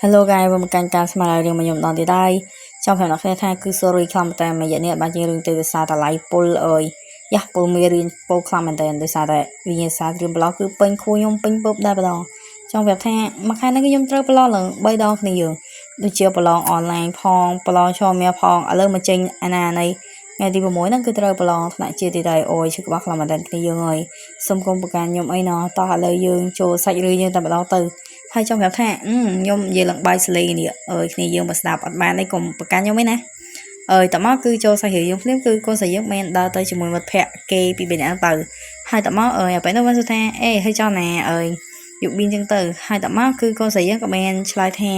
Hello guys មកកាន់ការស្មានរឿងមកខ្ញុំម្ដងទៀតហើយចង់ប្រាប់អ្នកគ្នាថាគឺ sorry ខ្លាំងមែនតើមួយរយៈនេះបានជារឿងទៅដោយសារតឡៃពុលអើយយ៉ាពុលមេរៀនពុលខ្លាំងមែនតើដោយសារតែវិញ្ញាសាត្រៀមប្លោះគឺពេញខួរខ្ញុំពេញពើបដែរម្ដងចង់ប្រាប់ថាមួយខែនេះគឺខ្ញុំត្រូវប្រឡងឡើង3ដងគ្នាយើងដូចជាប្រឡងអនឡាញផងប្រឡងឆមាសផងឥឡូវមកចេញអាណានៃថ្ងៃទី6ហ្នឹងគឺត្រូវប្រឡងថ្នាក់ជាតិទៀតហើយអូយឈឺក្បាលខ្លាំងមែនតើគ្នាយើងអើយសុំកុំប្រកាន់ខ្ញុំអីណោះតោះឥឡូវយើងចូលសាច់រឿងយើងតែម្ដងទៅ ហើយចង់ប្រាប់ថាខ្ញុំនិយាយឡើងបាយសលេនេះអើយគ្នាយើងមកស្ដាប់អត់បានទេកុំប្រកាន់ខ្ញុំឯណាអើយតមកគឺចូលសាច់រឿងយើងភ្លាមគឺកូនស្រីយើងបានដើរទៅជាមួយមិត្តភ័ក្តិគេពីបីនាក់ទៅហើយតមកអើយពេលនោះបានសួរថាអេហើយចង់ណាអើយយុប៊ីនចឹងទៅហើយតមកគឺកូនស្រីយើងក៏បានឆ្លើយថា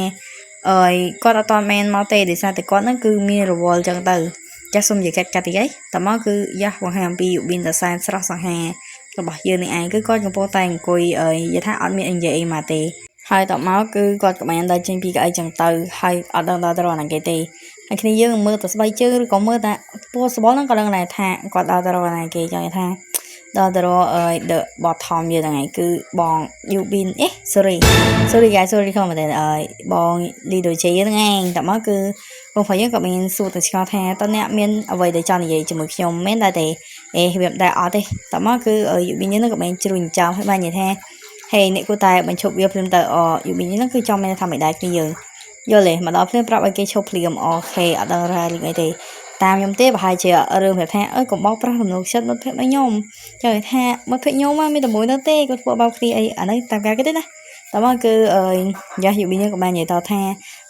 អើយគាត់អត់តមែនមកទេដោយសារតែគាត់ហ្នឹងគឺមានរវល់ចឹងទៅចាស់សុំនិយាយកាត់កាត់តិចអីតមកគឺយ៉ាស់បង្ហាញអំពីយុប៊ីនតសែនស្រស់សង្ហារបស់យើងនេះឯងគឺគាត់កំពុងតែអង្គុយអើយនិយាយថាអត់មានអីនិយាយអីមកទេ ហើយតមកគឺគាត់ក៏បានដើរចេញពីកៅអីចឹងទៅហើយអត់ដឹងដល់ទៅរកណាគេទេហើយគ្នាយើងមើលតែស្បែកជើងឬក៏មើលតែពណ៌សបល់ហ្នឹងក៏ដឹងដែរថាគាត់ដើរទៅរកណាគេចង់និយាយថាដល់ទៅរកអើយ the bottom យើងហ្នឹងឯងគឺបង Yubin អេ sorry sorry guys, sorry ខំមែនតើអើយបង Lido J ហ្នឹងឯងតមកគឺបងប្រុសយើងក៏មានសួរទៅឆ្ងល់ថាតើអ្នកមានអ្វីដែលចង់និយាយជាមួយខ្ញុំមែនដែរទេអេវាមិនដែរអត់ទេតមកគឺ Yubin ហ្នឹងក៏មានជ្រួញចោលហើយបាននិយាយថា ហេអ្នកគួរតែបញ្ឈប់វាភ្លាមទៅអយូប៊ីហ្នឹងគឺចង់មានថាមិនដែរគ្នាយើងយល់ទេមកដល់ភ្លាមប្រាប់ឲ្យគេឈប់ភ្លាម okay អត់ដឹងរ៉ារឿងអីទេតាមខ្ញុំទេប្រហែលជារឿងប្រាប់ថាអើយកុំបោកប្រាស់ទំនុកចិត្តមិត្តភក្តិឲ្យខ្ញុំចង់ថាមិត្តភក្តិខ្ញុំមានតែមួយនោះទេគាត់ធ្វើបោកគ្នាអីអានេះតាមការគេទេណាតើមកគឺអឺយ៉ាយូប៊ីនេះក៏បាននិយាយតថា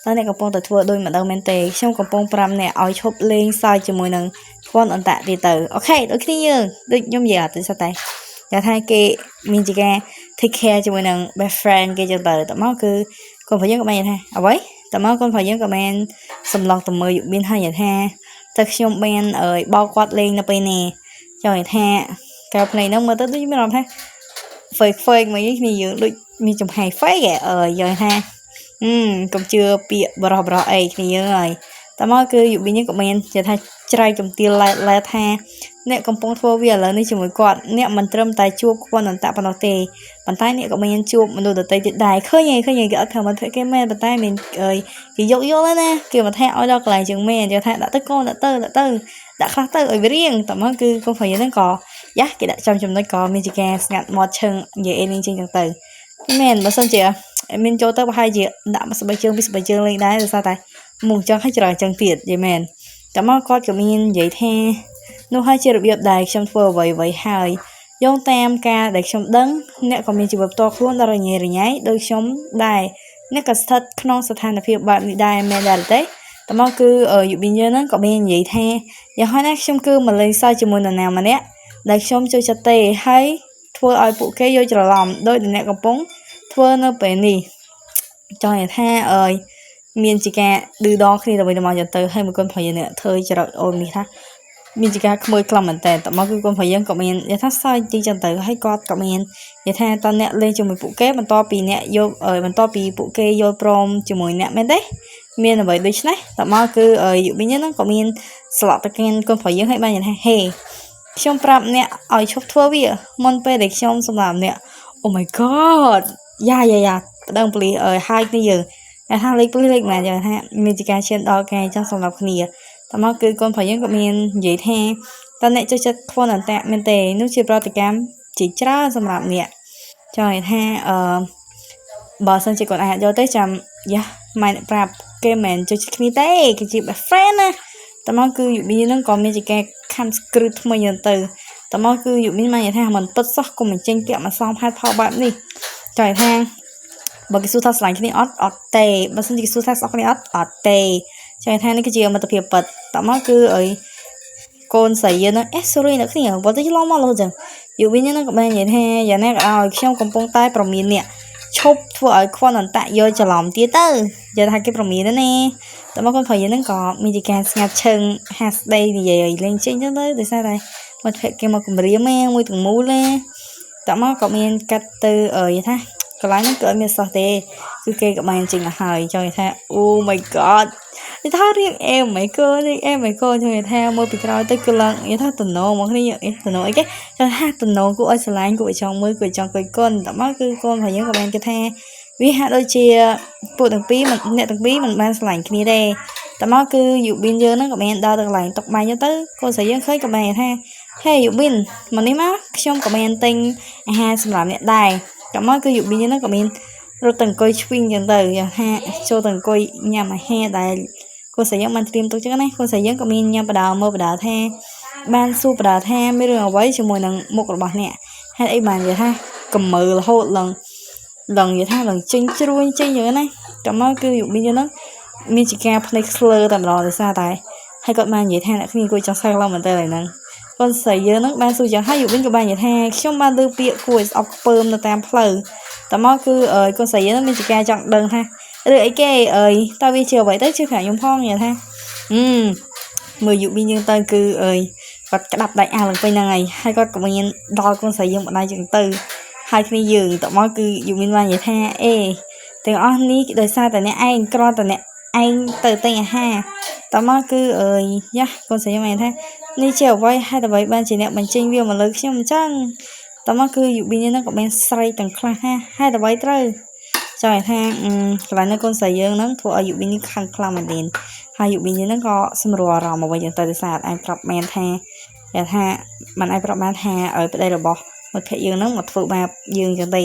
តើអ្នកកំពុងតែធ្វើដូចមិនដឹងមែនទេខ្ញុំកំពុងប្រាប់អ្នកឲ្យឈប់លេងសើចជាមួយនឹងខ្វន់អន្តៈទៀតទៅ okay ដូចគ្នាយើងដូចខ្ញុំនិយាយអត់ទេសតតែគេថាគេមានជាការ take care ជាមួយនឹង best friend គេចឹងទៅតមកគឺកូនប្រុសយើងក៏បាននិយាយថាអ្វីតមកកូនប្រុសយើងក៏បានសម្លឹងទៅមើលយុបៀនហើយនិយាយថាតើខ្ញុំបានអើយបោកគាត់លេងនៅពេលនេះចង់និយាយថាកែវភ្នែកហ្នឹងមើលទៅដូចមានអារម្មណ៍ថា fake fake មកនេះគ្នាយើងដូចមានចំហាយ fake អើយយល់ថាអឺកុំជឿពាក្យបរោះបរោះអីគ្នាយើងហើយតមកគឺយុប៊ីនក៏មាននិយាយថាច្រែកជំទាវឡែឡែថាអ្នកកំពុងធ្វើវាឥឡូវនេះជាមួយគាត់អ្នកមិនត្រឹមតែជួបខ្វល់អន្តៈប៉ុណ្ណោះទេប៉ុន្តែអ្នកក៏មានជួបមនុស្សដទៃទៀតដែរឃើញឯងឃើញឯងគេអត់ធ្វើមិនគេមែនប៉ុន្តែមានអើយគេយកយល់ណាគេមកថាឲ្យដល់កន្លែងជាងមែនគេថាដាក់ទៅកូនដាក់ទៅដាក់ទៅដាក់ខ្លះទៅឲ្យវារៀងតមកគឺកូនប្រុសយើងហ្នឹងក៏យ៉ាគេដាក់ចំចំណុចក៏មានជាការស្ងាត់មាត់ឈឹងនិយាយអីនេះចេញចឹងទៅមែនបើសិនជាមានចូលទៅប្រហែលជាដាក់មកស្បែកជើងពីស្បែកជើងលេងដែរដោយសារតែមុខចឹងឲ្យច្រើនចឹងទៀតយល់មែនតែមកគាត់ក៏មាននិយាយថានោះហើយជារបៀបដែលខ្ញុំធ្វើអ្វីអ្វីហើយយោងតាមការដែលខ្ញុំដឹងអ្នកក៏មានជីវិតផ្ទាល់ខ្លួនដ៏រញ៉េរញ៉ៃដូចខ្ញុំដែរអ្នកក៏ស្ថិតក្នុងស្ថានភាពបែបនេះដែរមែនដែរទេតមកគឺយុប៊ីនយើងហ្នឹងក៏មាននិយាយថាយ៉ាងហោចណាស់ខ្ញុំគឺមិនលេងសើចជាមួយនរណាម្នាក់ដែលខ្ញុំចូលចិត្តទេហើយធ្វើឲ្យពួកគេយល់ច្រឡំដោយអ្នកកំពុងធ្វើនៅពេលនេះចង់និយាយថាអើយមានជាការឌឺដងគ្នាទៅវិញទៅមកចឹងទៅហើយមួយកូនប្រុសយើងនេះធ្វើច្រកអូននេះថាមានជាការក្មួយខ្លាំងមែនតើតមកគឺកូនប្រុសយើងក៏មាននិយាយថាសើចទីចឹងទៅហើយគាត់ក៏មាននិយាយថាតើអ្នកលេងជាមួយពួកគេបន្ទាប់ពីអ្នកយកបន្ទាប់ពីពួកគេយល់ព្រមជាមួយអ្នកមែនទេមានអ្វីដូច្នេះតមកគឺយុវិញហ្នឹងក៏មានស្លាក់ទៅកាន់កូនប្រុសយើងឲ្យបាននិយាយថាហេខ្ញុំប្រាប់អ្នកឲ្យឈប់ធ្វើវាមុនពេលដែលខ្ញុំសម្រាប់អ្នក Oh my god យ៉ាយ៉ាយ៉ាប្តឹងប៉ូលីសអើយហើយគ្នាយើងតែថាលេខប៉ូលីសលេខម៉ាយ៉ាងថាមានជាការឈានដល់ការចង់សម្រាប់គ្នាតមកគឺកូនប្រុសយើងក៏មាននិយាយថាតើអ្នកចូលចិត្តខ្វល់អន្តៈមែនទេនោះជាប្រតិកម្មជាច្រើនសម្រាប់អ្នកចង់និយាយថាអឺបើសិនជាគាត់អាចយកទៅចាំយ៉ាម៉ែអ្នកប្រាប់គេមិនចូលចិត្តគ្នាទេគេជា best friend ណាតមកគឺយុប៊ីហ្នឹងក៏មានជាការខំស្គ្រឹះថ្មីយ៉ាងទៅតមកគឺយុប៊ីមកនិយាយថាមិនពិតសោះកុំបញ្ចេញពាក្យមកសំហេតុផលបែបនេះចង់និយាយថាបើគេសួរថាស្រឡាញ់គ្នាអត់អត់ទេបើសិនជាគេសួរថាស្អប់គ្នាអត់អត់ទេចង់ថានេះគឺជាមិត្តភាពពិតតមកគឺអីកូនស្រីយើងហ្នឹងអេ sorry អ្នកគ្នាបើទៅច្រឡំមកលោចឹងយូវិញហ្នឹងក៏បាននិយាយថាយ៉ាងណាក៏ដោយខ្ញុំកំពុងតែប្រមានអ្នកឈប់ធ្វើឲ្យខ្វល់អន្តៈយកច្រឡំទៀតទៅនិយាយថាគេប្រមានណាតែមកកូនប្រុសយើងហ្នឹងក៏មានជាការស្ងាត់ឈឹងហាស្ដីនិយាយឲ្យលេងចេញចឹងទៅដោយសារតែមិត្តភក្តិគេមកគម្រាមមួយទាំងមូលណាតែមកក៏មានកាត់ទៅអីថាកន្លែងហ្នឹងគឺអត់មានសោះទេគឺគេក៏បានចេញមកហើយចង់និយាយថា Oh my god និយាយថារៀងអែមមិនកូនរៀងអែមមិនកូនចង់និយាយថាមើលពីក្រោយទៅគឺឡើងនិយាយថាតំណងមកគ្នាអេតំណងអីគេចង់ថាតំណងគួរឲ្យស្រឡាញ់គួរឲ្យចង់មើលគួរឲ្យចង់គុយកុនតែមកគឺកូនរបស់យើងក៏បានគេថា វាហាក់ដូចជាពួកទាំងពីរមិនអ្នកទាំងពីរមិនបានស្រឡាញ់គ្នាទេតែមកគឺយូប៊ីនយើងហ្នឹងក៏មានដើរទៅកន្លែងតុបាយទៅកូនស្រីយើងឃើញក៏បានថាហេយូប៊ីនមកនេះមកខ្ញុំក៏មានទិញអាហារសម្រាប់អ្នកដែរតែមកគឺយូប៊ីនយើងហ្នឹងក៏មានរត់ទៅអង្គុយឆ្វីងចឹងទៅយ៉ាងថាចូលទៅអង្គុយញ៉ាំអាហារដែលកូនស្រីយើងបានត្រៀមទុកចឹងណាកូនស្រីយើងក៏មានញ៉ាំបដាមើលបដាថាបានសួរបដាថាមានរឿងអ្វីជាមួយនឹងមុខរបស់អ្នកហេតុអីបាននិយាយថាកំមើរហូតឡើងឡើងនិយាយថាឡើងចេញជ្រួញចេញចឹងណាតែមកគឺយូប៊ីនយើងហ្នឹងមានជាការភ្នែកស្លើតែម្ដងដោយសារតែហើយគាត់បាននិយាយថាអ្នកគ្នាអង្គុយចង់សើឡើងមែនតើហ្នឹងកូនស្រីយើងហ្នឹងបានសួរចឹងហើយយូប៊ីនក៏បាននិយាយថាខ្ញុំបានលើពាក្យគួរឲ្យស្អប់ខ្ពើមនៅតាមផ្លូវតែមកគឺកូនស្រីយើងហ្នឹងមានជាការចង់ដឹងថាឬអីគេអើយតើវាជាអ្វីទៅជឿប្រាប់ខ្ញុំផងនិយាយថាអឺមើលយូប៊ីនយើងទៅគឺអើយគាត់ក្តាប់ដៃអាឡើងពេញហ្នឹងហើយហើយគាត់ក៏មានដល់កូនស្រីយើងម្ដាយចឹងទៅហើយគ្នាយើងតមកគឺយូប៊ីនបាននិយាយថាអេទាំងអស់នេះដោយសារតែអ្នកឯងគ្រាន់តែអ្នកឯងទៅទិញអាហារតមកគឺអើយយ៉ាកូនស្រីយើងបានថានេះជាអ្វីហេតុអ្វីបានជាអ្នកបញ្ចេញវាមកលើខ្ញុំអញ្ចឹងតមកគឺយូប៊ីនហ្នឹងក៏មានស្រែកទាំងខ្លះថាហេតុអ្វីត្រូវចង់ឲ្យថាកន្លែងនេះកូនស្រីយើងហ្នឹងធ្វើឲ្យយូប៊ីននេះខឹងខ្លាំងមែនទែនហើយយូប៊ីនហ្នឹងក៏សម្រួលអារម្មណ៍មកវិញចឹងទៅដោយសារឯងប្រាប់មែនថាគេថាมันអាចប្រាប់បានថាឲ្យប្តីរបស់មិត្តភក្តិយើងហ្នឹងមកធ្វើបាបយើងចឹងទេ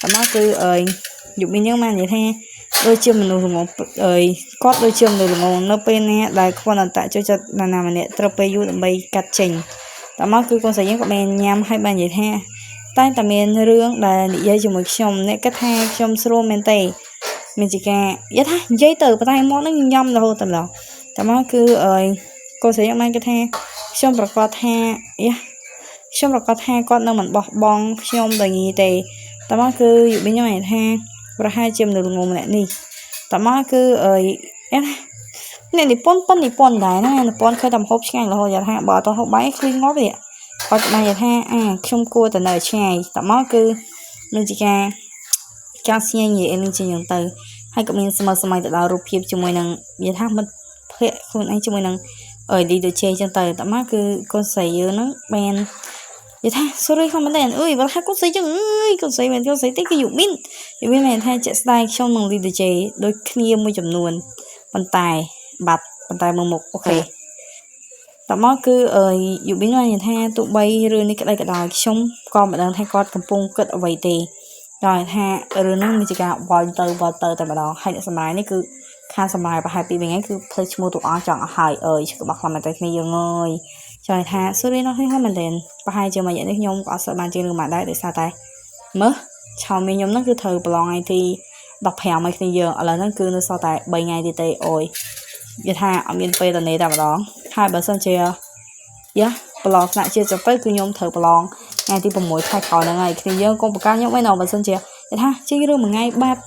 តែមកគឺអើយយូប៊ីនយើងបាននិយាយថាដូចជាមនុស្សល្ងងអើយគាត់ដូចជាមនុស្សល្ងងនៅពេលណាដែលខ្វល់អន្តៈចូលចិត្តនរណាម្នាក់ត្រូវពេលយូរដើម្បីកាត់ចេញតែមកគឺកូនស្រីយើងក៏បានញ៉ាំហើយបាននិយាយថាតែតែមានរឿងដែលនិយាយជាមួយខ្ញុំអ្នកគិតថាខ្ញុំស្រួលមែនទេមានជាការនិយាយថានិយាយទៅប៉ុន្តែមកនឹងញ៉ាំរហូតតែម្ដងតែមកគឺអើយកូនស្រីយើងបានគិតថាខ្ញុំប្រកាសថាយ៉ាខ្ញុំប្រកាសថាគាត់នឹងមិនបោះបង់ខ្ញុំដោយងាយទេតែមកគឺយូប៊ីខ្ញុំនិយាយថាប្រហែលជាមនុស្សល្ងងម្នាក់នេះតែមកគឺអើយអ្នកនិពន្ធប៉ុននិពន្ធដែរណានិពន្ធឃើញតែម្ហូបឆ្ងាញ់រហូតយ៉ាថាបើអត់ហូបបាយឃ្លីងងាប់ទេគាត់បាននិយាយថាអាខ្ញុំគួរតែនៅឆ្ងាយតែមកគឺមានជាការចង់ស្ញែងនិយាយអីនឹងជាយ៉ាងទៅហើយក៏មានសម័យសម័យទៅដល់រូបភាពជាមួយនឹងនិយាយថាមិត្តភក្តិខ្លួនឯងជាមួយនឹងអើយលីដូចជេចឹងទៅតែមកគឺកូនស្រីយើងហ្នឹងបាននិយាយថា sorry ខ្លាំងមែនតើអើយបើថាកូនស្រីចឹងអើយកូនស្រីមែនកូនស្រីទេគឺយូមីនយូមីនមែនថាជាក់ស្ដែងខ្ញុំនឹងលីដូចជេដូចគ្នាមួយចំនួនប៉ុន្តែបាត់ប៉ុន្តែមើលមុខអូខេតមកគឺអើយយូប៊ីនបាននិយាយថាទោះបីរឿងនេះក្តីក៏ដោយខ្ញុំក៏មិនដឹងថាគាត់កំពុងគិតអ្វីទេដោយថារឿងហ្នឹងមានជាការវល់ទៅវល់ទៅតែម្ដងហើយអ្នកសម្រាយនេះគឺខានសម្រាយប្រហែលពីថ្ងៃគឺផ្លេចឈ្មោះតួអង្គចង់អស់ហើយអើយក្បាក់ខ្លាំងមែនតើគ្នាយើងអើយចង់ថាសូរីនោះនេះហ្នឹងមែនទែនប្រហែលជាមួយរយៈនេះខ្ញុំក៏អត់សូវបានជឿរឿងមកដែរដោយសារតែមើលឆោមីខ្ញុំហ្នឹងគឺត្រូវប្រឡងថ្ងៃទី15ឲ្យគ្នាយើងឥឡូវហ្នឹងគឺនៅសល់តែ3ថ្ងៃទៀតទេអូយនិយាយថាអត់មានពេលតនេតែម្ដងហើយបើសិនជាយ៉ាប្រឡងថ្នាក់ជាតិចុះទៅគឺខ្ញុំត្រូវប្រឡងថ្ងៃទី6ខែក្រោយហ្នឹងហើយគ្នាយើងកុំប្រកាន់ខ្ញុំអីណោះបើសិនជានិយាយថាជិះរឿងមួយថ្ងៃបាត់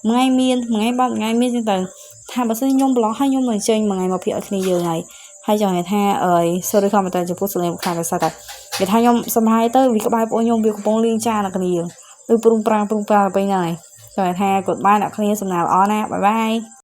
មួយថ្ងៃមានមួយថ្ងៃបាត់មួយថ្ងៃមានចឹងទៅថាបើសិនខ្ញុំប្រឡងហើយខ្ញុំនឹងចេញមួយថ្ងៃមកភាគឲ្យគ្នាយើងហើយហើយចង់និយាយថាអើយ sorry ខំតែចំពោះសលេងខាងដោយសារតែនិយាយថាខ្ញុំសំហាយទៅវាក្បែរបងខ្ញុំវាកំពុងលាងចានអ្នកគ្នាយើងឬព្រុងប្រាំងព្រុងប្រាំងទៅវិញហ្នឹងហើយចង់និយាយថា goodbye អ្នកគ្នាសំណាងល្អណា bye bye.